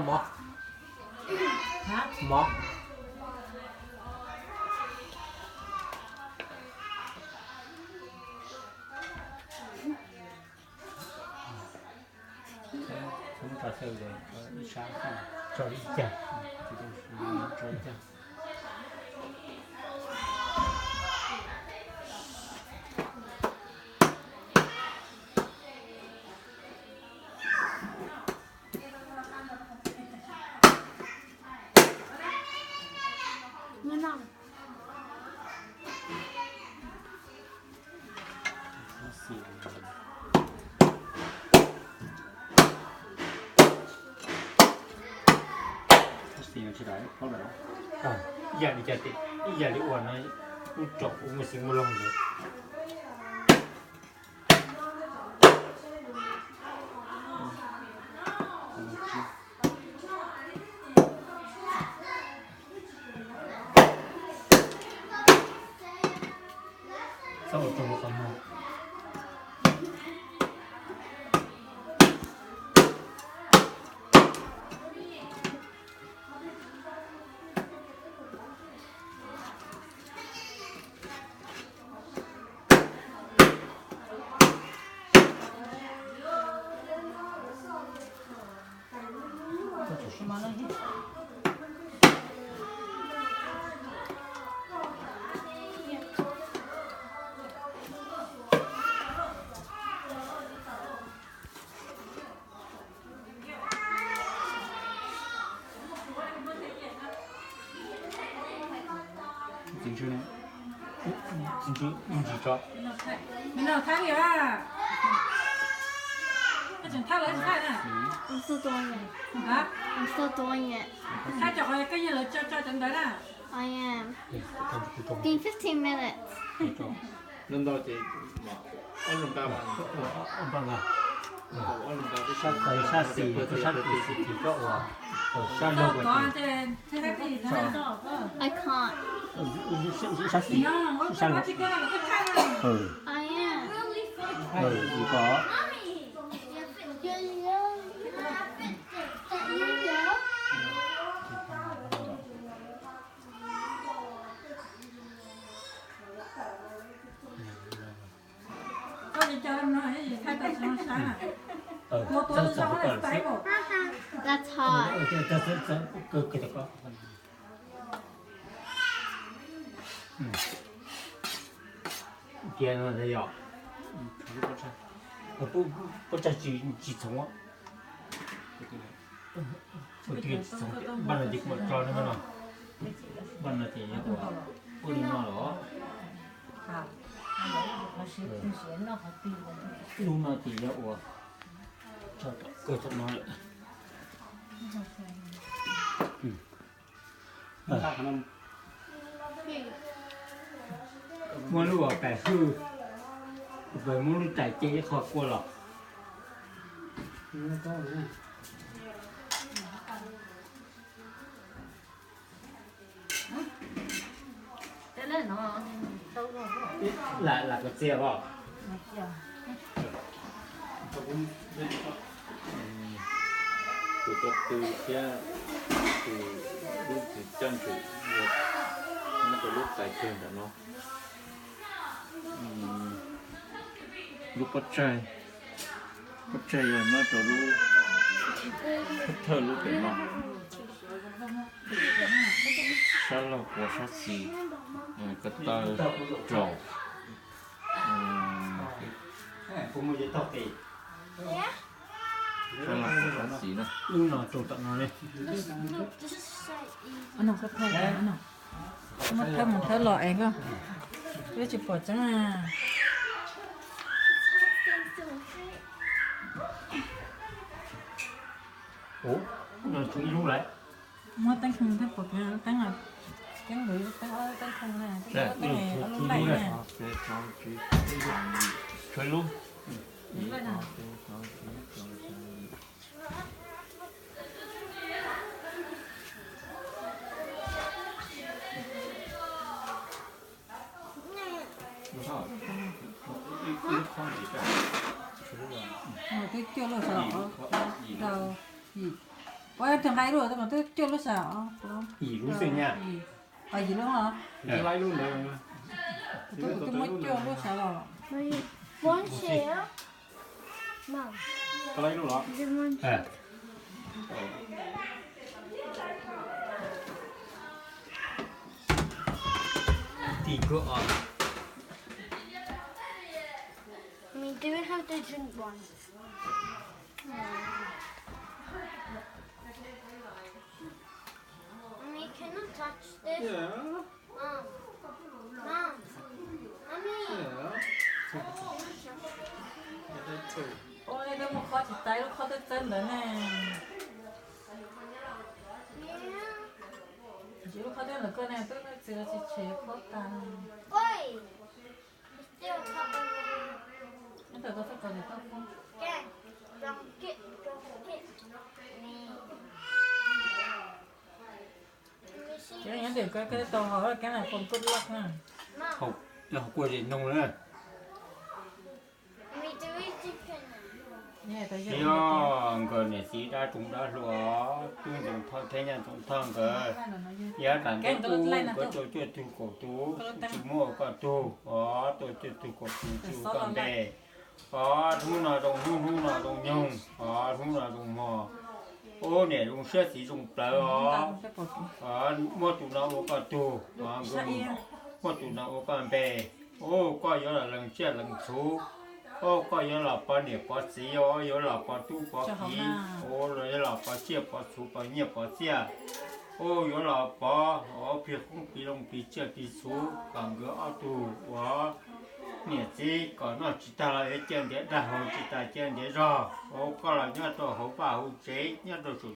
Mov. Mov. Tso xyaw ib sab, tso ib cag, tso ib cag. Ib yam li cas, ib yam li uas no, ub, tsom kuv muaj xim muaj loog ntawd. Txhob ua rau qhov muag. Txiv ntswg, txiv ntswg, txiv ntswg tso. Thab lawv tsis thab na. I'm still doing it. Hả? I'm still doing it. Thab cov qhov koj yeej lawv tso tso cov ntawd na. I am. Been fifteen minutes. Lub ntau ces ob lub nqa mas, ob lub nqa, sab xis, sab xis xis koj ua, sab laug ua. I can't. Sab xis, sab laug. I am. Ua ko. That's hot. Tias no yog pob tsaig tsis txhoov. Pob tsaig tsis txhoov, npaj no ces kuv mam tso no, npaj no ces yog ua ua li no los. Lub no ces yog ua tso tom kawg tom no lawm. Muab lub uas pem hwj, pem muab lub tais ce ib qho kua los. Lam, lam koj txiaj os. Tus ko tw thiab tus lub txiv coj ntsum nyob rau lub tais kawg ntawm no. Lub pob tsaig, pob tsaig yog nyob rau lub thawj lub pem no. Sab laug quav sab xis, ko taw raum. Sab laug quav sab xis na. Lub no rau tom no li. Muab thawb mus thawb los es koj, twb tsis pom tseeb. Ub, no tshuav ib lub lawm. Muab teeb kheej thiab pom kev teeb, teeb lwm teeb ob lub teeb kheej na, teeb ob lub laij na. Tshuav ib lub. Ib, ob, peb, plaub, tsib, xya, yim. Tshuav ib lub. Ib, ob, peb, plaub, tsib, rau, xya, yim. Twb cuaj lub sav os. Ua tus nqa ib lub, twb cuaj lub sav os. Yim lub xwb nyaj. Yim, yim lub os. Kuv twb muab cuaj lub sav los. Tim kuv os. Mommy, do we have to drink one? Mommy, can you touch this? Yeah. Mom. Mom. Mommy. Yeah. Ua nej twb muaj qhov tsis tau lub qhov twb txawb ntawd ne. Yeah. Tsis lub qhov twb ntawm koj ne, twb txiv tsis tshem qhov tag. Oi. Still top of the. Neb tau tau txoj kos ntawm koj phob. Kev, kev nyob ntawm koj, koj tau hauv kev na, foom good luck na. Hauv, hauv kuaj zem noog na. Yog nkawd niam txiv dab roog dab hluas, tub Ntxoov Thoj thiab nyab Ntxoov Thoj nkawd, yav tas ntuj ub nkawd tuaj cuaj tug kaum tus, tsis muaj ua koj tug os, tuaj cuaj tug kaum tus tsis ua koj npe. Os, hnub no zoo hnub, hnub no zoo nyoog, os, hnub no zoo hmo. Ub, niam zoo siab txiv zoo plawv os. Os, muaj tus no ua koj tug, muaj tus no ua koj npe. Ub, koj yuav los lees tsiaj lees txhu. Ub, koj yuav los pov niam pov txiv, yuav los pov tub pov kiv, yuav los pov tsiaj pov txhu pov nyiaj pov txiaj. Ub, yuav los pov plig qoob plig loo plig tsiaj plig txhu kom nkawd ob tug ua niam txiv kom noj tsis tag los yuav cia ntiav dag, haus tsis tas cia ntiav zog. Ub, koj los nyob rau hauv vaj hauv tsev, nyob rau saum